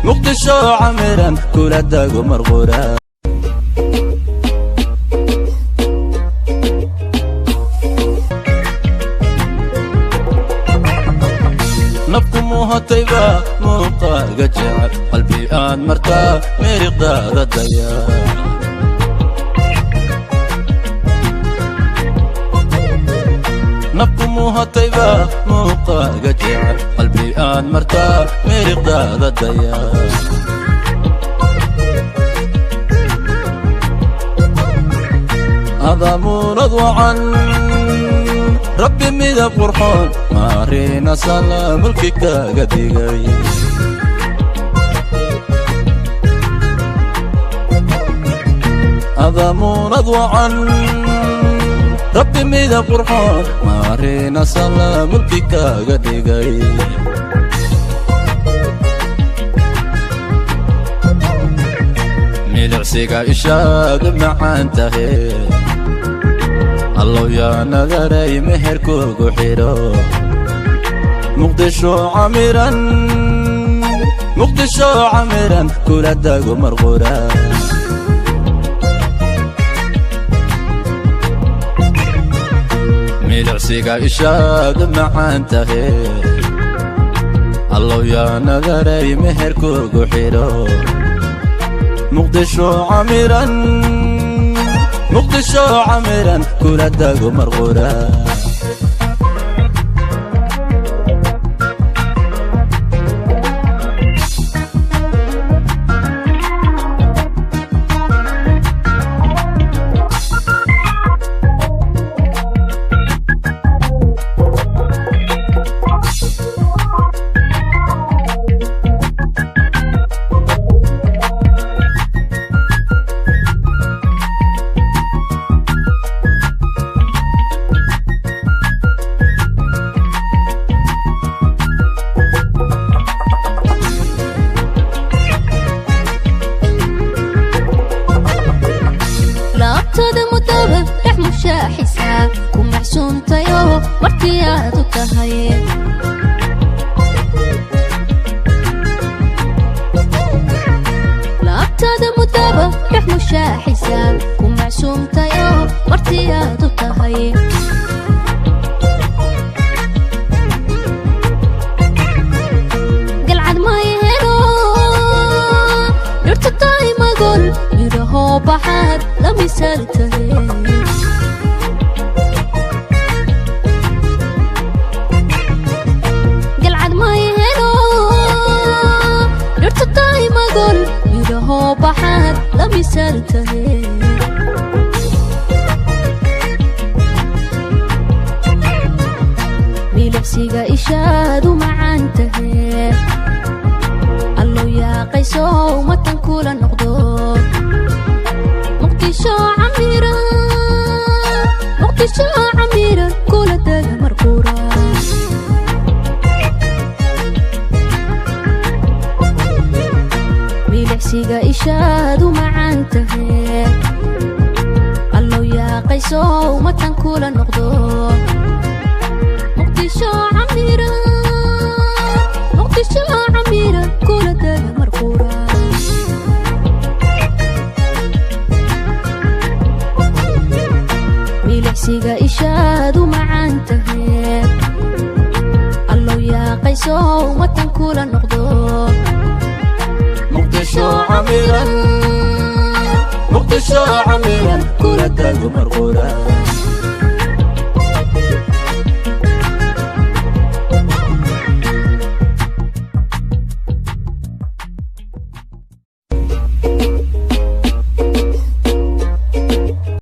Muqdisho camiran kula dago marqura. Nafku muuhatayba muuqaaga jecel, qalbi aad martaa meeriqdaada daya. Nafku muuhatayba muuqaaga jecel, qalbi aad martaa meeriqdaada daya. Adamuunad wacan, Rabbi midab qurxoon maariina sala mulki kaaga dhigay. Adamuunad wacan, Rabbi midab qurxoon maariina sala mulki kaaga dhigay. Milicsiga ishaadu macaan tahe, Allow yaa nadaray meherkugu xidho. Muqdisho camiran, Muqdisho camiran kula dago marqura. Milicsiga ishaadu macaan tahe, Allow yaa nadaray meherkugu xidho. Muqdisho camiran, Muqdisho camiran kula dago marqura. Laabtada mudaba dhex mushaaxisaa, ku macsuuntayo martii aad u tahay. Laabtada mudaba dhex mushaaxisaa, ku macsuumtayo martii aad u tahay. Galcad may helo dhirta tahay magol, midhahoo baxaad la misaal tahay. Galcad may helo dhirta tahay magol, midhahoo baxaad la misaal tahay. Milicsiga ishaadu macaan tahe, Allow yaaqayso matan kula noqdo. Muqdisho camiran, Muqdisho camiran kula daga marqura. Milicsiga ishaadu macaan tahe, Allow yaaqayso matan kula noqdo. Muqdisho camiran, Muqdisho camiran kula daga marqura. Milicsiga ishaadu macaan tahe, Allow yaaqayso matan kula noqdo. Muqdisho camiran, Muqdisho camiran kula dago marqura.